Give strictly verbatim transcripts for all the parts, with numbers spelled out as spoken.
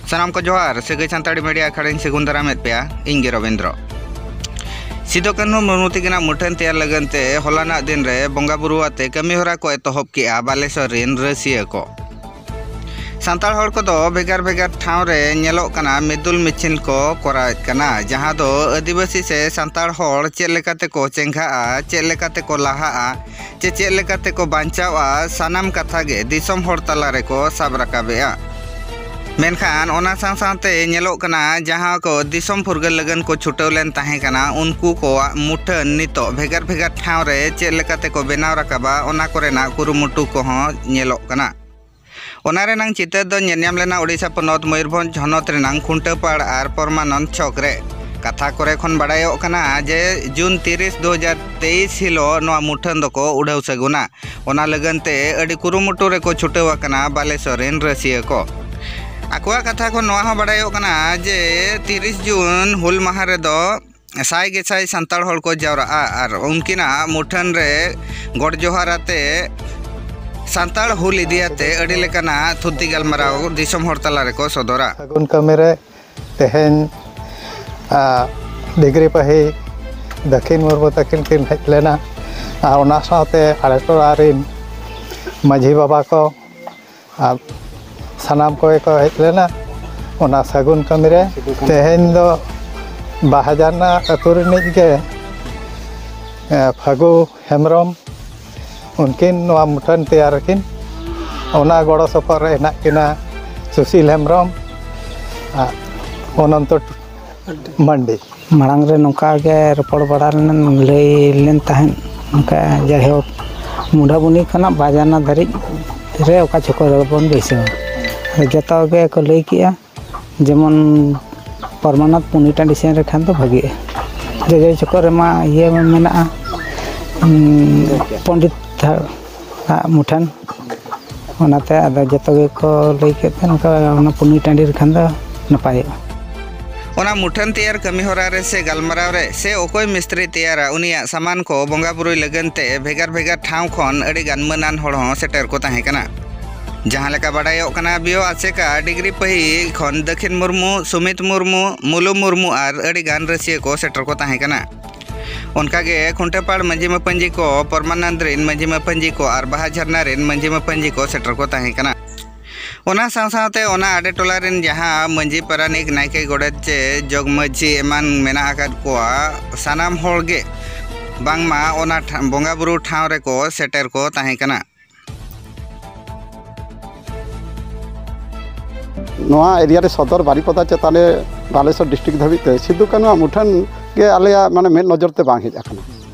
ᱥᱟᱱᱟᱢ ᱠᱚ ᱡᱚᱦᱟᱨ᱾ ᱥᱟᱹᱜᱟᱹᱭ ᱥᱟᱱᱛᱟᱲᱤ ᱢᱤᱰᱤᱭᱟ ᱟᱠᱷᱲᱟᱧ ᱥᱟᱹᱜᱩᱱ ᱫᱟᱨᱟᱢᱮᱫ ᱯᱮᱭᱟ᱾ ᱤᱧ ᱜᱮ ᱨᱚᱵᱤᱱᱫᱨᱚ᱾ ᱥᱤᱫᱩ ᱠᱟᱹᱱᱦᱩ ᱢᱩᱨᱢᱩ ᱛᱤᱠᱤᱱᱟᱜ ᱢᱩᱴᱷᱟᱹᱱ ᱛᱮᱭᱟᱨ ᱞᱟᱹᱜᱤᱫ ᱛᱮ ᱦᱚᱞᱟᱱᱟᱜ ᱫᱤᱱ ᱨᱮ ᱵᱚᱸᱜᱟ ᱵᱩᱨᱩ ᱟᱛᱮ ᱠᱟᱹᱢᱤ ᱦᱚᱨᱟ ᱠᱚ ᱮᱛᱚᱦᱚᱵ ᱠᱮᱜᱼᱟ ᱵᱟᱞᱮᱥᱚᱨ ᱨᱤᱱ ᱨᱟᱹᱥᱤᱭᱟᱹ ᱠᱚ᱾ ᱥᱟᱱᱛᱟᱲ ᱦᱚᱲ ᱠᱚᱫᱚ ᱵᱷᱮᱜᱟᱨ ᱵᱷᱮᱜᱟᱨ ᱴᱷᱟᱶ ᱨᱮ ᱧᱮᱞᱚᱜ ᱠᱟᱱᱟ ᱢᱤᱫᱩᱞ ᱢᱤᱪᱷᱤᱞ ᱠᱚ ᱠᱚᱨᱟᱣᱮᱫ ᱠᱟᱱᱟ, ᱡᱟᱦᱟᱸ ᱫᱚ ᱟᱹᱫᱤᱵᱟᱹᱥᱤ ᱥᱮ ᱥᱟᱱᱛᱟᱲ ᱦᱚᱲ ᱪᱮᱫ ᱞᱮᱠᱟ ᱛᱮᱠᱚ ᱪᱮᱸᱜᱷᱟᱜᱼᱟ, ᱪᱮᱫ ᱞᱮᱠᱟ ᱛᱮᱠᱚ ᱞᱟᱦᱟᱜᱼᱟ, ᱪᱮ ᱪᱮᱫ ᱞᱮᱠᱟ ᱛᱮᱠᱚ ᱵᱟᱧᱪᱟᱣᱼᱟ, ᱥᱟᱱᱟᱢ ᱠᱟᱛᱷᱟ ᱜᱮ ᱫᱤᱥᱚᱢ ᱦᱚᱲ ᱛᱟᱞᱟ ᱨᱮᱠᱚ ᱥᱟᱵ ᱨᱟᱠᱟᱵᱮᱜᱼᱟ᱾ ᱢᱮᱱᱠᱷᱟᱱ ᱚᱱᱟ ᱥᱟᱶ ᱥᱟᱶᱛᱮ ᱧᱮᱞᱚᱜ ᱠᱟᱱᱟ, ᱡᱟᱦᱟᱸ ᱠᱚ ᱫᱤᱥᱚᱢ ᱯᱷᱩᱨᱜᱟᱹᱞ ᱞᱟᱹᱜᱤᱫ ᱠᱚ ᱪᱷᱩᱴᱟᱹᱣ ᱞᱮᱱ ᱛᱟᱦᱮᱸ ᱠᱟᱱᱟ, ᱩᱱᱠᱩ ᱠᱚᱣᱟᱜ ᱢᱩᱴᱷᱟᱹᱱ ᱱᱤᱛᱚᱜ ᱵᱷᱮᱜᱟᱨ ᱵᱷᱮᱜᱟᱨ ᱴᱷᱟᱶ ᱨᱮ ᱪᱮᱫ ᱞᱮᱠᱟ ᱛᱮᱠᱚ ᱵᱮᱱᱟᱣ ᱨᱟᱠᱟᱵᱟ, ᱚᱱᱟ ᱠᱚᱨᱮᱱᱟᱜ ᱠᱩᱨᱩᱢᱩᱴᱩ ᱠᱚᱦᱚᱸ ᱧᱮᱞᱚᱜ ᱠᱟᱱᱟ᱾ ᱚᱱᱟ ᱨᱮᱱᱟᱝ ᱪᱤᱛᱟᱹᱨ ᱫᱚ ᱧᱮᱞ ᱧᱟᱢ ᱞᱮᱱᱟ ᱳᱰᱤᱥᱟ ᱯᱚᱱᱚᱛ ᱢᱚᱭᱩᱨᱵᱷᱚᱸᱡᱽ ᱦᱚᱱᱚᱛ ᱨᱮᱱᱟᱝ ᱠᱷᱩᱱᱴᱟᱹᱯᱟᱲ ᱟᱨ ᱯᱚᱨᱢᱟᱱᱚᱱᱫ ᱪᱷᱚᱠ ᱨᱮ᱾ ᱠᱟᱛᱷᱟ ᱠᱚᱨᱮ ᱠᱷᱚᱱ ᱵᱟᱲᱟᱭᱚᱜ ᱠᱟᱱᱟ ᱡᱮ ᱡᱩᱱ ᱛᱤᱨᱤᱥ, ᱫᱩ ᱦᱟᱡᱟᱨ ᱛᱮᱭᱤᱥ ᱦᱤᱞᱳᱜ ᱱᱚᱣᱟ ᱢᱩᱴᱷᱟᱹᱱ ᱫᱚᱠᱚ ᱩᱰᱷᱟᱹᱣ ᱥᱟᱹᱜᱩᱱᱟ᱾ ᱚᱱᱟ ᱞᱟᱹᱜᱤᱫ ᱛᱮ ᱟᱹᱰᱤ ᱠᱩᱨᱩᱢᱩᱴᱩ ᱨᱮᱠᱚ ᱪᱷᱩᱴᱟᱹᱣ ᱟᱠᱟᱱᱟ ᱵᱟᱞᱮᱥᱚᱨ ᱨᱮᱱ ᱨᱟᱹᱥᱤᱭᱟᱹ ᱠᱚ᱾ ᱟᱠᱚᱣᱟᱜ ᱠᱟᱛᱷᱟ ᱠᱷᱚᱱ ᱱᱚᱣᱟ ᱦᱚᱸ ᱵᱟᱲᱟᱭᱚᱜ ᱠᱟᱱᱟ ᱡᱮ ᱛᱤᱨᱤᱥ ᱡᱩᱱ ᱦᱩᱞ ᱢᱟᱦᱟ ᱨᱮᱫᱚ ᱥᱟᱭ ᱜᱮᱥᱟᱭ ᱥᱟᱱᱛᱟᱲ ᱦᱚᱲ ᱠᱚ ᱡᱟᱣᱨᱟᱜᱼᱟ ᱟᱨ ᱩᱱᱠᱤᱱᱟᱜ ᱢᱩᱴᱷᱟᱹᱱ ᱨᱮ ᱜᱚᱰ ᱡᱚᱦᱟᱨ ᱟᱛᱮ ᱥᱟᱱᱛᱟᱲ ᱦᱩᱞ ᱤᱫᱤᱭᱟᱛᱮ ᱟᱹᱰᱤ ᱞᱮᱠᱟᱱᱟᱜ ᱛᱷᱩᱛᱤ ᱜᱟᱞᱢᱟᱨᱟᱣ ᱫᱤᱥᱚᱢ ᱦᱚᱲ ᱛᱟᱞᱟ ᱨᱮᱠᱚ ᱥᱚᱫᱚᱨᱟ᱾ ᱥᱟᱹᱜᱩᱱ ᱠᱟᱹᱢᱤ ᱨᱮ ᱛᱮᱦᱮᱧ, ᱟ, ᱰᱤᱜᱽᱨᱤ ᱯᱟᱹᱦᱤ ᱫᱟᱹᱠᱷᱤᱱ ᱢᱩᱨᱢᱩ ᱛᱟᱹᱠᱤᱱ ᱠᱤᱱ ᱦᱮᱡ ᱞᱮᱱᱟ᱾ ᱟᱨ ᱚᱱᱟ ᱥᱟᱶᱛᱮ ᱟᱞᱮ ᱴᱚᱞᱟ ᱨᱤᱱ ᱢᱟᱹᱡᱷᱤ ᱵᱟᱵᱟ ᱠᱚ ᱟᱨ ᱥᱟᱱᱟᱢ ᱠᱚᱜᱮ ᱠᱚ ᱦᱮᱡ ᱞᱮᱱᱟ᱾ ᱚᱱᱟ ᱥᱟᱹᱜᱩᱱ ᱠᱟᱹᱢᱤ ᱨᱮ ᱛᱮᱦᱮᱧ ᱫᱚ ᱵᱟᱦᱟᱡᱟᱱᱟ ᱟᱹᱛᱩ ᱨᱤᱱᱤᱡ ᱜᱮ, ᱮ, ᱯᱷᱟᱹᱜᱩ ᱦᱮᱢᱵᱨᱚᱢ, ᱩᱱᱠᱤᱱ ᱱᱚᱣᱟ ᱢᱩᱴᱷᱟᱹᱱ ᱛᱮᱭᱟᱨ ᱨᱮᱠᱤᱱ, ᱚᱱᱟ ᱜᱚᱲᱚ ᱥᱚᱯᱚᱦᱚᱫ ᱨᱮ ᱦᱮᱱᱟᱜ ᱠᱤᱱᱟ ᱥᱩᱥᱤᱞ ᱦᱮᱢᱵᱨᱚᱢ ᱟᱨ ᱚᱱᱚᱱᱛᱚ ᱢᱟᱱᱰᱤ᱾ ᱢᱟᱲᱟᱝ ᱨᱮ ᱱᱚᱝᱠᱟ ᱜᱮ ᱨᱚᱯᱚᱲ ᱵᱟᱲᱟ ᱞᱮᱱ, ᱞᱟᱹᱭ ᱞᱮᱱ ᱛᱟᱦᱮᱸᱫ, ᱱᱚᱝᱠᱟ ᱡᱟᱭᱦᱳᱠ, ᱢᱩᱰᱷᱟᱹᱵᱩᱱᱤ ᱠᱷᱚᱱᱟᱜ ᱵᱟᱡᱟᱱᱟ ᱫᱷᱟᱹᱨᱤᱡ ᱨᱮ ᱚᱠᱟ ᱪᱷᱚᱠᱚ ᱨᱮ ᱵᱚᱱ ᱵᱟᱹᱭᱥᱟᱹᱣᱟ᱾ ᱟᱫᱚ ᱡᱚᱛᱚ ᱜᱮ ᱠᱚ ᱞᱟᱹᱭ ᱠᱮᱜᱼᱟ, ᱡᱮᱢᱚᱱ ᱯᱚᱨᱢᱟᱱᱟᱛᱷ ᱯᱩᱱᱤ ᱴᱟᱺᱰᱤ ᱥᱮᱱ ᱨᱮ ᱠᱷᱟᱱ ᱫᱚ ᱵᱷᱟᱹᱜᱤᱜᱼᱟ᱾ ᱡᱚᱡᱚ ᱪᱷᱚᱠᱚ ᱨᱮᱢᱟ ᱤᱭᱟᱹ ᱢᱮᱱᱟᱜᱼᱟ, ᱩᱸ, ᱯᱚᱱᱰᱤᱛ ᱟᱜ ᱢᱩᱴᱷᱟᱹᱱ᱾ ᱚᱱᱟᱛᱮ ᱟᱫᱚ ᱡᱚᱛᱚ ᱜᱮᱠᱚ ᱞᱟᱹᱭ ᱠᱮᱫ ᱛᱮ ᱱᱚᱝᱠᱟ ᱚᱱᱟ ᱯᱩᱱᱤ ᱴᱟᱺᱰᱤ ᱨᱮ ᱠᱷᱟᱱ ᱫᱚ ᱱᱟᱯᱟᱭᱚᱜᱼᱟ᱾ ᱚᱱᱟ ᱢᱩᱴᱷᱟᱹᱱ ᱛᱮᱭᱟᱨ ᱠᱟᱹᱢᱤ ᱦᱚᱨᱟ ᱨᱮ ᱥᱮ ᱜᱟᱞᱢᱟᱨᱟᱣ ᱨᱮ ᱥᱮ ᱚᱠᱚᱭ ᱢᱤᱥᱛᱨᱤ ᱛᱮᱭᱟᱨᱟ, ᱩᱱᱤᱭᱟᱜ ᱥᱟᱢᱟᱱ ᱠᱚ ᱵᱚᱸᱜᱟ ᱵᱩᱨᱩᱭ ᱞᱟᱹᱜᱤᱫ ᱛᱮ ᱵᱷᱮᱜᱟᱨ ᱵᱷᱮᱜᱟᱨ ᱴᱷᱟᱶ ᱠᱷᱚᱱ ᱟᱹᱰᱤ ᱜᱟᱱ ᱢᱟᱹᱱᱟᱱ ᱦᱚᱲ ᱦᱚᱸ ᱥᱮᱴᱮᱨ ᱠᱚ ᱛᱟᱦᱮᱸ ᱠᱟᱱᱟ᱾ ᱡᱟᱦᱟᱸ ᱞᱮᱠᱟ ᱵᱟᱰᱟᱭᱚᱜ ᱠᱟᱱᱟ, ᱵᱤᱭᱳ ᱟᱥᱮᱠᱟ ᱰᱤᱜᱽᱨᱤ ᱯᱟᱹᱦᱤ ᱠᱷᱚᱱ ᱫᱟᱹᱠᱷᱤᱱ ᱢᱩᱨᱢᱩ, ᱥᱩᱢᱤᱛ ᱢᱩᱨᱢᱩ, ᱢᱩᱞᱩ ᱢᱩᱨᱢᱩ ᱟᱨ ᱟᱹᱰᱤ ᱜᱟᱱ ᱨᱟᱹᱥᱤᱭᱟᱹ ᱠᱚ ᱥᱮᱴᱮᱨ ᱠᱚ ᱛᱟᱦᱮᱸ ᱠᱟᱱᱟ᱾ ᱚᱱᱠᱟᱜᱮ ᱠᱷᱩᱱᱴᱟᱹᱯᱟᱲ ᱢᱟᱹᱡᱷᱤ ᱢᱟᱹᱯᱟᱹᱧᱡᱤ ᱠᱚ, ᱯᱚᱨᱢᱟᱱᱟᱱᱫᱽ ᱨᱤᱱ ᱢᱟᱹᱡᱷᱤ ᱢᱟᱹᱯᱟᱹᱧᱡᱤ ᱠᱚ ᱟᱨ ᱵᱟᱦᱟ ᱡᱷᱟᱨᱱᱟ ᱨᱤᱱ ᱢᱟᱹᱡᱷᱤ ᱢᱟᱹᱯᱟᱹᱧᱡᱤ ᱠᱚ ᱥᱮᱴᱮᱨ ᱠᱚ ᱛᱟᱦᱮᱸ ᱠᱟᱱᱟ᱾ ᱚᱱᱟ ᱥᱟᱶ ᱥᱟᱶᱛᱮ ᱚᱱᱟ ᱟᱰᱮ ᱴᱚᱞᱟ ᱨᱮᱱ ᱡᱟᱦᱟᱸ ᱢᱟᱹᱡᱷᱤ ᱯᱟᱨᱟᱱᱤᱠ, ᱱᱟᱭᱠᱮ, ᱜᱚᱰᱮᱛ ᱪᱮ ᱡᱚᱜᱽ ᱢᱟᱹᱡᱷᱤ ᱮᱢᱟᱱ ᱢᱮᱱᱟᱜ ᱟᱠᱟᱫ ᱠᱚᱣᱟ, ᱥᱟᱱᱟᱢ ᱦᱚᱲ ᱜᱮ ᱵᱟᱝᱢᱟ ᱚᱱᱟ ᱴᱷᱟ-, ᱵᱚᱸᱜᱟ ᱵᱩᱨᱩ ᱴᱷᱟᱶ ᱨᱮᱠᱚ ᱥᱮᱴᱮᱨ ᱠᱚ ᱛᱟᱦᱮᱸ ᱠᱟᱱᱟ᱾ ᱱᱚᱣᱟ ᱮᱨᱤᱭᱟ ᱨᱮ ᱥᱚᱫᱚᱨ ᱵᱟᱨᱤᱯᱚᱫᱟ ᱪᱮᱛᱟᱱ ᱨᱮ ᱵᱟᱞᱮᱥᱚᱨ ᱰᱤᱥᱴᱨᱤᱠᱴ ᱫᱷᱟᱹᱵᱤᱡ ᱛᱮ ᱥᱤᱫᱩ ᱠᱟᱹᱱᱩᱣᱟᱜ ᱢᱩᱴᱷᱟᱹᱱ ᱜᱮ ᱟᱞᱮᱭᱟᱜ ᱢᱟᱱᱮ ᱢᱮᱫ ᱱᱚᱡᱚᱨ ᱛᱮ ᱵᱟᱝ ᱦᱮᱡ ᱟᱠᱟᱱᱟ᱾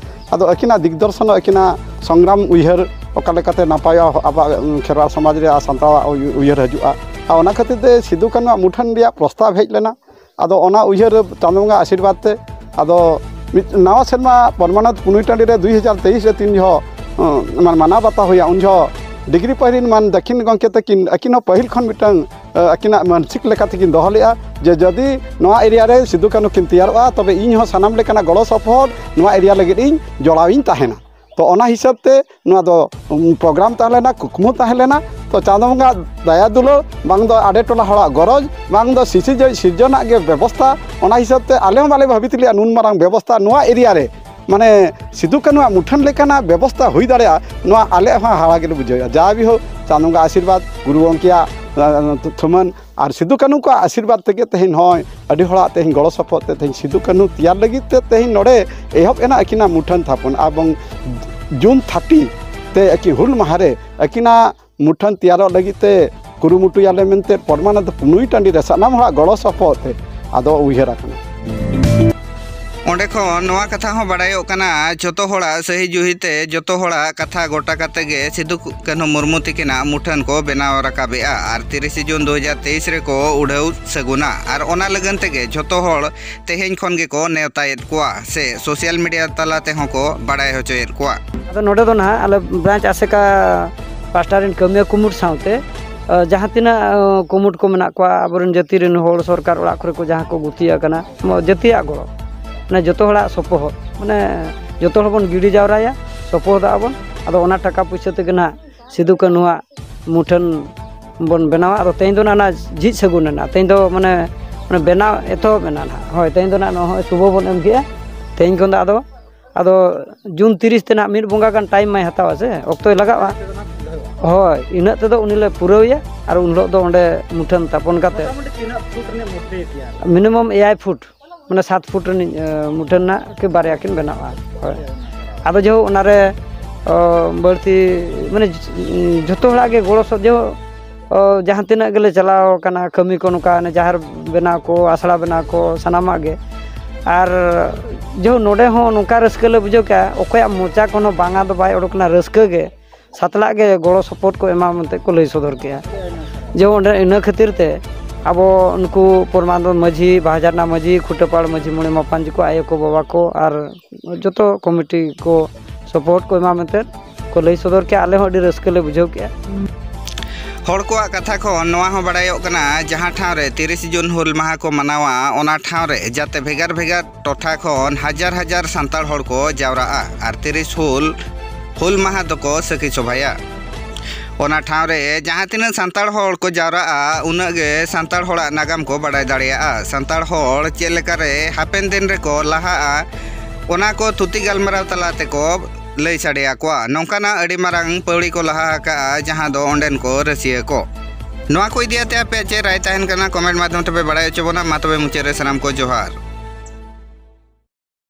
ᱟᱫᱚ ᱟᱹᱠᱤᱱᱟᱜ ᱫᱤᱜᱽᱫᱚᱨᱥᱚᱱ, ᱟᱹᱠᱤᱱᱟᱜ ᱥᱚᱝᱜᱨᱟᱢ ᱩᱭᱦᱟᱹᱨ ᱚᱠᱟ ᱞᱮᱠᱟᱛᱮ ᱱᱟᱯᱟᱭᱚᱜᱼᱟ, ᱟᱵᱚᱣᱟᱜ, ᱩᱸ, ᱠᱷᱮᱨᱣᱟᱲ ᱥᱚᱢᱟᱡᱽ ᱨᱮ ᱟᱨ ᱥᱟᱱᱛᱟᱲᱟᱜ ᱩᱭ-, ᱩᱭᱦᱟᱹᱨ ᱦᱤᱡᱩᱜᱼᱟ᱾ ᱟᱨ ᱚᱱᱟ ᱠᱷᱟᱹᱛᱤᱨ ᱛᱮ ᱥᱤᱫᱩ ᱠᱟᱹᱱᱩᱣᱟᱜ ᱢᱩᱴᱷᱟᱹᱱ ᱨᱮᱭᱟᱜ ᱯᱨᱚᱥᱛᱟᱵ ᱦᱮᱡ ᱞᱮᱱᱟ᱾ ᱟᱫᱚ ᱚᱱᱟ ᱩᱭᱦᱟᱹᱨ ᱪᱟᱸᱫᱳ ᱵᱚᱸᱜᱟ ᱟᱥᱤᱨᱵᱟᱫᱽ ᱛᱮ ᱟᱫᱚ ᱢᱤᱫ ᱱᱟᱣᱟ ᱥᱮᱨᱢᱟ ᱯᱚᱨᱢᱟᱱᱟᱛ ᱯᱩᱱᱩᱭ ᱴᱟᱺᱰᱤ ᱨᱮ ᱫᱩᱭ ᱦᱟᱡᱟᱨ ᱛᱮᱭᱤᱥ ᱨᱮ ᱛᱤᱱ ᱡᱚᱦᱚᱜ, ᱩᱸ, ᱢᱟᱱ-, ᱢᱟᱱᱟᱣ ᱵᱟᱛᱟᱣ ᱦᱩᱭᱟ, ᱩᱱ ᱡᱚᱦᱚᱜ ᱰᱤᱜᱽᱨᱤ ᱯᱟᱹᱦᱤᱞ ᱢᱟᱱ ᱫᱟᱹᱠᱷᱤᱱ ᱜᱚᱢᱠᱮ ᱛᱟᱹᱠᱤᱱ, ᱟᱹᱠᱤᱱ ᱦᱚᱸ ᱯᱟᱹᱦᱤᱞ ᱠᱷᱚᱱ ᱢᱤᱫᱴᱟᱝ, ᱟᱹᱠᱤᱱᱟᱜ ᱢᱟᱱᱥᱤᱠ ᱞᱮᱠᱟ ᱛᱮᱠᱤᱱ ᱫᱚᱦᱚ ᱞᱮᱫᱼᱟ ᱡᱮ ᱡᱩᱫᱤ ᱱᱚᱣᱟ ᱮᱨᱤᱭᱟ ᱨᱮ ᱥᱤᱫᱩ ᱠᱟᱹᱱᱦᱩ ᱠᱤᱱ ᱛᱮᱭᱟᱨᱚᱜᱼᱟ, ᱛᱚᱵᱮ ᱤᱧ ᱦᱚᱸ ᱥᱟᱱᱟᱢ ᱞᱮᱠᱟᱱᱟᱜ ᱜᱚᱲᱚ ᱥᱚᱯᱚᱦᱚᱫ ᱱᱚᱣᱟ ᱮᱨᱤᱭᱟ ᱞᱟᱹᱜᱤᱫ ᱤᱧ ᱡᱚᱲᱟᱣᱤᱧ ᱛᱟᱦᱮᱱᱟ᱾ ᱛᱚ, ᱚᱱᱟ ᱦᱤᱥᱟᱹᱵ ᱛᱮ ᱱᱚᱣᱟ ᱫᱚ, ᱩᱢ, ᱯᱨᱳᱜᱨᱟᱢ ᱛᱟᱦᱮᱸ ᱞᱮᱱᱟ, ᱠᱩᱠᱢᱩ ᱛᱟᱦᱮᱸ ᱞᱮᱱᱟ᱾ ᱛᱚ, ᱪᱟᱸᱫᱳ ᱵᱚᱸᱜᱟ ᱫᱟᱭᱟ ᱫᱩᱞᱟᱹᱲ, ᱵᱟᱝ ᱫᱚ ᱟᱰᱮ ᱴᱚᱞᱟ ᱦᱚᱲᱟᱜ ᱜᱚᱨᱚᱡᱽ, ᱵᱟᱝ ᱫᱚ ᱥᱤᱥᱤ ᱡᱚᱭ ᱥᱤᱨᱡᱚᱱᱟᱜ ᱜᱮ ᱵᱮᱵᱚᱥᱛᱷᱟ, ᱚᱱᱟ ᱦᱤᱥᱟᱹᱵ ᱛᱮ ᱟᱞᱮ ᱦᱚᱸ ᱵᱟᱞᱮ ᱵᱷᱟᱹᱵᱤᱛ ᱞᱮᱫᱼᱟ ᱱᱩᱱ ᱢᱟᱨᱟᱝ ᱵᱮᱵᱚᱥᱛᱷᱟ ᱱᱚᱣᱟ ᱮᱨᱤᱭᱟ ᱨᱮ, ᱢᱟᱱᱮ, ᱥᱤᱫᱩ ᱠᱟᱹᱱᱩᱣᱟᱜ ᱢᱩᱴᱷᱟᱹᱱ ᱞᱮᱠᱟᱱᱟᱜ ᱵᱮᱵᱚᱥᱛᱷᱟ ᱦᱩᱭ ᱫᱟᱲᱮᱭᱟᱜᱼᱟ, ᱱᱚᱣᱟ ᱟᱞᱮ ᱦᱚᱸ ᱦᱟᱦᱟᱲᱟ ᱜᱮᱞᱮ ᱵᱩᱡᱷᱟᱹᱣᱮᱫᱼᱟ᱾ ᱡᱟ ᱵᱤᱦᱳᱠ, ᱪᱟᱸᱫᱳ ᱵᱚᱸᱜᱟ ᱟᱥᱤᱨᱵᱟᱫᱽ, ᱜᱩᱨᱩ ᱜᱚᱢᱠᱮᱭᱟᱜ, ᱟᱸ, ᱛᱷᱩᱢᱟᱹᱱ, ᱟᱨ ᱥᱤᱫᱩ ᱠᱟᱹᱱᱦᱩ ᱠᱚᱣᱟᱜ ᱟᱥᱤᱨᱵᱟᱫᱽ ᱛᱮᱜᱮ ᱛᱮᱦᱮᱧ ᱱᱚᱜᱼᱚᱭ ᱟᱹᱰᱤ ᱦᱚᱲᱟᱜ ᱛᱮᱦᱮᱧ ᱜᱚᱲᱚ ᱥᱚᱯᱚᱦᱚᱫ ᱛᱮ ᱛᱮᱦᱮᱧ ᱥᱤᱫᱩ ᱠᱟᱹᱱᱦᱩ ᱛᱮᱭᱟᱨ ᱞᱟᱹᱜᱤᱫ ᱛᱮ ᱛᱮᱦᱮᱧ ᱱᱚᱰᱮ ᱮᱦᱚᱵ ᱮᱱᱟ ᱟᱹᱠᱤᱱᱟᱜ ᱢᱩᱴᱷᱟᱹᱱ ᱛᱷᱟᱯᱚᱱ᱾ ᱮᱵᱚᱝ ᱡᱩᱱ ᱛᱷᱟᱨᱴᱤ ᱛᱮ ᱟᱹᱠᱤᱱ ᱦᱩᱞ ᱢᱟᱦᱟ ᱨᱮ ᱟᱹᱠᱤᱱᱟᱜ ᱢᱩᱴᱷᱟᱹᱱ ᱛᱮᱭᱟᱨᱚᱜ ᱞᱟᱹᱜᱤᱫ ᱛᱮ ᱠᱩᱨᱩᱢᱩᱴᱩᱭᱟᱞᱮ ᱢᱮᱱᱛᱮ ᱯᱚᱨᱢᱟᱱᱟᱛᱷ ᱯᱩᱱᱩᱭ ᱴᱟᱺᱰᱤ ᱨᱮ ᱥᱟᱱᱟᱢ ᱦᱚᱲᱟᱜ ᱜᱚᱲᱚ ᱥᱚᱯᱚᱦᱚᱫ ᱛᱮ ᱟᱫᱚ ᱩᱭᱦᱟᱹᱨ ᱟᱠᱟᱱᱟ᱾ ᱚᱸᱰᱮ ᱠᱷᱚᱱ ᱱᱚᱣᱟ ᱠᱟᱛᱷᱟ ᱦᱚᱸ ᱵᱟᱰᱟᱭᱚᱜ ᱠᱟᱱᱟ, ᱡᱚᱛᱚ ᱦᱚᱲᱟᱜ ᱥᱟᱹᱦᱤ ᱡᱩᱦᱤ ᱛᱮ, ᱡᱚᱛᱚ ᱦᱚᱲᱟᱜ ᱠᱟᱛᱷᱟ ᱜᱚᱴᱟ ᱠᱟᱛᱮ ᱜᱮ ᱥᱤᱫᱩ ᱠᱟᱹᱱᱦᱩ ᱢᱩᱨᱢᱩ ᱛᱤᱠᱤᱱᱟᱜ ᱢᱩᱴᱷᱟᱹᱱ ᱠᱚ ᱵᱮᱱᱟᱣ ᱨᱟᱠᱟᱵᱮᱜᱼᱟ ᱟᱨ ᱛᱤᱨᱤᱥᱮ ᱡᱩᱱ ᱫᱩ ᱦᱟᱡᱟᱨ ᱛᱮᱭᱤᱥ ᱨᱮᱠᱚ ᱩᱰᱷᱟᱹᱣ ᱥᱟᱹᱜᱩᱱᱟ᱾ ᱟᱨ ᱚᱱᱟ ᱞᱟᱹᱜᱤᱫ ᱛᱮᱜᱮ ᱡᱷᱚᱛᱚ ᱦᱚᱲ ᱛᱮᱦᱮᱧ ᱠᱷᱚᱱ ᱜᱮᱠᱚ ᱱᱮᱣᱛᱟᱭᱮᱫ ᱠᱚᱣᱟ ᱥᱮ ᱥᱳᱥᱟᱞ ᱢᱤᱰᱤᱭᱟ ᱛᱟᱞᱟ ᱛᱮᱦᱚᱸ ᱠᱚ ᱵᱟᱲᱟᱭ ᱦᱚᱪᱚᱭᱮᱫ ᱠᱚᱣᱟ᱾ ᱟᱫᱚ ᱱᱚᱰᱮ ᱫᱚ ᱱᱟᱦᱟᱜ ᱟᱞᱮ ᱵᱨᱟᱧᱪ ᱟᱥᱮᱠᱟ ᱯᱟᱥᱴᱟ ᱨᱮᱱ ᱠᱟᱹᱢᱤᱭᱟᱹ ᱠᱩᱢᱩᱴ ᱥᱟᱶᱛᱮ, ᱟᱸ, ᱡᱟᱦᱟᱸ ᱛᱤᱱᱟᱹᱜ, ᱟᱸ, ᱠᱩᱢᱩᱴ ᱠᱚ ᱢᱮᱱᱟᱜ ᱠᱚᱣᱟ, ᱟᱵᱚᱨᱮᱱ ᱡᱟᱹᱛᱤ ᱨᱮᱱ ᱦᱚᱲ ᱥᱚᱨᱠᱟᱨ ᱚᱲᱟᱜ ᱠᱚᱨᱮ ᱠᱚ ᱡᱟᱦᱟᱸ ᱠᱚ ᱜᱩᱛᱤ ᱟᱠᱟᱱᱟ, ᱡᱟᱹᱛᱤᱭᱟᱜ ᱜᱚᱲᱚ, ᱢᱟᱱᱮ ᱡᱚᱛᱚ ᱦᱚᱲᱟᱜ ᱥᱚᱯᱚᱦᱚᱫ, ᱢᱟᱱᱮ ᱡᱚᱛᱚ ᱦᱚᱲ ᱵᱚᱱ ᱜᱤᱰᱤ ᱡᱟᱣᱨᱟᱭᱟ, ᱥᱚᱯᱚᱦᱚᱫᱚᱜᱼᱟ ᱵᱚᱱ᱾ ᱟᱫᱚ ᱚᱱᱟ ᱴᱟᱠᱟ ᱯᱩᱭᱥᱟᱹ ᱛᱮᱜᱮ ᱱᱟᱦᱟᱜ ᱥᱤᱫᱩ ᱠᱟᱹᱱᱦᱩᱣᱟᱜ ᱢᱩᱴᱷᱟᱹᱱ ᱵᱚᱱ ᱵᱮᱱᱟᱣᱟ᱾ ᱟᱫᱚ ᱛᱮᱦᱮᱧ ᱫᱚ ᱱᱟᱜ ᱚᱱᱟ ᱡᱷᱤᱡ ᱥᱟᱹᱜᱩᱱ ᱮᱱᱟ, ᱛᱮᱦᱮᱧ ᱫᱚ ᱢᱟᱱᱮ ᱚᱱᱟ ᱵᱮᱱᱟᱣ ᱮᱛᱚᱦᱚᱵ ᱮᱱᱟ ᱱᱟᱦᱟᱜ᱾ ᱦᱳᱭ, ᱛᱮᱦᱮᱧ ᱫᱚ ᱱᱟᱜ ᱱᱚᱜᱼᱚᱭ ᱥᱩᱵᱷᱚ ᱵᱚᱱ ᱮᱢ ᱠᱮᱜᱼᱟ᱾ ᱛᱮᱦᱮᱧ ᱠᱷᱚᱱ ᱫᱚ ᱟᱫᱚ ᱟᱫᱚ ᱡᱩᱱ ᱛᱤᱨᱤᱥ ᱛᱮ ᱱᱟᱜ ᱢᱤᱫ ᱵᱚᱸᱜᱟ ᱜᱟᱱ ᱴᱟᱭᱤᱢ ᱢᱟᱭ ᱦᱟᱛᱟᱣᱟ ᱥᱮ, ᱚᱠᱛᱚᱭ ᱞᱟᱜᱟᱜᱼᱟ᱾ ᱦᱳᱭ, ᱤᱱᱟᱹᱜ ᱛᱮᱫᱚ ᱩᱱᱤ ᱞᱮ ᱯᱩᱨᱟᱹᱣᱮᱭᱟ ᱟᱨ ᱩᱱ ᱦᱤᱞᱳᱜ ᱫᱚ ᱚᱸᱰᱮ ᱢᱩᱴᱷᱟᱹᱱ ᱛᱟᱯᱚᱱ ᱠᱟᱛᱮ᱾ ᱢᱚᱴᱟᱢᱩᱴᱤ ᱛᱤᱱᱟᱹᱜ ᱯᱷᱩᱴ ᱨᱤᱱᱤᱡ ᱢᱩᱨᱛᱤᱭ ᱛᱮᱭᱟᱨᱟ? ᱢᱤᱱᱤᱢᱟᱢ ᱮᱭᱟᱭ ᱯᱷᱩᱴ, ᱢᱟᱱᱮ ᱥᱟᱛ ᱯᱷᱩᱴ ᱨᱤᱱᱤᱡ, ᱮ, ᱢᱩᱴᱷᱟᱹᱱ ᱱᱟᱜ ᱠᱤ ᱵᱟᱨᱭᱟ ᱠᱤᱱ ᱵᱮᱱᱟᱣᱟ᱾ ᱦᱳᱭ᱾ ᱟᱫᱚ ᱡᱮᱦᱳᱠ ᱚᱱᱟᱨᱮ, ᱚ, ᱵᱟᱹᱲᱛᱤ, ᱢᱟᱱᱮ, ᱡ-, ᱡᱷᱚᱛᱚ ᱦᱚᱲᱟᱜ ᱜᱮ ᱜᱚᱲᱚ ᱥᱚᱦ-, ᱡᱮᱦᱳᱠ, ᱚ, ᱡᱟᱦᱟᱸ ᱛᱤᱱᱟᱹᱜ ᱜᱮᱞᱮ ᱪᱟᱞᱟᱣ ᱠᱟᱱᱟ ᱠᱟᱹᱢᱤ ᱠᱚ, ᱱᱚᱝᱠᱟ ᱚᱱᱮ ᱡᱟᱦᱮᱨ ᱵᱮᱱᱟᱣ ᱠᱚ, ᱟᱥᱲᱟ ᱵᱮᱱᱟᱣ ᱠᱚ, ᱥᱟᱱᱟᱢᱟᱜ ᱜᱮ᱾ ᱟᱨ ᱡᱮᱦᱳᱠ ᱱᱚᱰᱮ ᱦᱚᱸ ᱱᱚᱝᱠᱟ ᱨᱟᱹᱥᱠᱟᱹ ᱞᱮ ᱵᱩᱡᱷᱟᱹᱣ ᱠᱮᱜᱼᱟ, ᱚᱠᱚᱭᱟᱜ ᱢᱚᱪᱟ ᱠᱷᱚᱱ ᱦᱚᱸ ᱵᱟᱝᱟ ᱫᱚ ᱵᱟᱭ ᱚᱰᱚᱠ ᱠᱟᱱᱟ, ᱨᱟᱹᱥᱠᱟᱹ ᱜᱮ᱾ ᱥᱟᱛᱞᱟᱜ ᱜᱮ ᱜᱚᱲᱚ ᱥᱚᱯᱚᱦᱚᱫ ᱠᱚ ᱮᱢᱟ ᱢᱮᱱᱛᱮ ᱠᱚ ᱞᱟᱹᱭ ᱥᱚᱫᱚᱨ ᱠᱮᱜᱼᱟ᱾ ᱡᱮ ᱚᱸᱰᱮ ᱤᱱᱟᱹ ᱠᱷᱟᱹᱛᱤᱨ ᱛᱮ ᱟᱵᱚ ᱱᱩᱠᱩ ᱯᱚᱨᱢᱟᱱᱚᱱᱫ ᱢᱟᱹᱡᱷᱤ, ᱵᱟᱦᱟᱡᱟᱨᱱᱟ ᱢᱟᱹᱡᱷᱤ, ᱠᱷᱩᱴᱟᱹᱯᱟᱲ ᱢᱟᱹᱡᱷᱤ ᱢᱚᱬᱮ ᱢᱟᱯᱟᱱᱡᱤ ᱠᱚ, ᱟᱭᱳ ᱠᱚ, ᱵᱟᱵᱟ ᱠᱚ ᱟᱨ ᱡᱚᱛᱚ ᱠᱚᱢᱤᱴᱤ ᱠᱚ ᱥᱚᱯᱚᱦᱚᱫ ᱠᱚ ᱮᱢᱟ ᱢᱮᱱᱛᱮ ᱠᱚ ᱞᱟᱹᱭ ᱥᱚᱫᱚᱨ ᱠᱮᱜᱼᱟ᱾ ᱟᱞᱮ ᱦᱚᱸ ᱟᱹᱰᱤ ᱨᱟᱹᱥᱠᱟᱹ ᱞᱮ ᱵᱩᱡᱷᱟᱹᱣ ᱠᱮᱜᱼᱟ᱾ ᱦᱚᱲ ᱠᱚᱣᱟᱜ ᱠᱟᱛᱷᱟ ᱠᱷᱚᱱ ᱱᱚᱣᱟ ᱦᱚᱸ ᱵᱟᱲᱟᱭᱚᱜ ᱠᱟᱱᱟ, ᱡᱟᱦᱟᱸ ᱴᱷᱟᱶ ᱨᱮ ᱛᱤᱨᱤᱥ ᱡᱩᱱ ᱦᱩᱞ ᱢᱟᱦᱟ ᱠᱚ ᱢᱟᱱᱟᱣᱟ, ᱚᱱᱟ ᱴᱷᱟᱶ ᱨᱮ ᱡᱟᱛᱮ ᱵᱷᱮᱜᱟᱨ ᱵᱷᱮᱜᱟᱨ ᱴᱚᱴᱷᱟ ᱠᱷᱚᱱ ᱦᱟᱡᱟᱨ ᱦᱟᱡᱟᱨ ᱥᱟᱱᱛᱟᱲ ᱦᱚᱲ ᱠᱚ ᱡᱟᱣᱨᱟᱜᱼᱟ ᱟᱨ ᱛᱤᱨᱤᱥ ᱦᱩᱞ, ᱦᱩᱞ ᱢᱟᱦᱟ ᱫᱚᱠᱚ ᱥᱟᱹᱠᱷᱤ ᱥᱚᱵᱷᱟᱭᱟ᱾ ᱚᱱᱟ ᱴᱷᱟᱶ ᱨᱮ ᱡᱟᱦᱟᱸ ᱛᱤᱱᱟᱹᱜ ᱥᱟᱱᱛᱟᱲ ᱦᱚᱲ ᱠᱚ ᱡᱟᱣᱨᱟᱜᱼᱟ, ᱩᱱᱟᱹᱜ ᱜᱮ ᱥᱟᱱᱛᱟᱲ ᱦᱚᱲᱟᱜ ᱱᱟᱜᱟᱢ ᱠᱚ ᱵᱟᱰᱟᱭ ᱫᱟᱲᱮᱭᱟᱜᱼᱟ᱾ ᱥᱟᱱᱛᱟᱲ ᱦᱚᱲ ᱪᱮᱫ ᱞᱮᱠᱟᱨᱮ ᱦᱟᱯᱮᱱ ᱫᱤᱱ ᱨᱮᱠᱚ ᱞᱟᱦᱟᱜᱼᱟ, ᱚᱱᱟ ᱠᱚ ᱛᱷᱩᱛᱤ ᱜᱟᱞᱢᱟᱨᱟᱣ ᱛᱟᱞᱟ ᱛᱮᱠᱚ ᱞᱟᱹᱭ ᱥᱟᱰᱮ ᱟᱠᱚᱣᱟ᱾ ᱱᱚᱝᱠᱟᱱᱟᱜ ᱟᱹᱰᱤ ᱢᱟᱨᱟᱝ ᱯᱟᱹᱣᱲᱤ ᱠᱚ ᱞᱟᱦᱟ ᱟᱠᱟᱜᱼᱟ, ᱡᱟᱦᱟᱸ ᱫᱚ ᱚᱸᱰᱮᱱ ᱠᱚ ᱨᱟᱹᱥᱤᱭᱟᱹ ᱠᱚ᱾ ᱱᱚᱣᱟ ᱠᱚ ᱤᱫᱤ ᱟᱛᱮ ᱟᱯᱮᱭᱟᱜ ᱪᱮᱫ ᱨᱟᱭ ᱛᱟᱦᱮᱱ ᱠᱟᱱᱟ, ᱠᱚᱢᱮᱱᱴ ᱢᱟᱫᱽᱫᱷᱚᱢ ᱛᱮᱯᱮ ᱵᱟᱲᱟᱭ ᱦᱚᱪᱚ ᱵᱚᱱᱟ᱾ ᱢᱟ ᱛᱚᱵᱮ ᱢᱩᱪᱟᱹᱫ ᱨᱮ ᱥᱟᱱᱟᱢ ᱠᱚ ᱡᱚᱦᱟᱨ᱾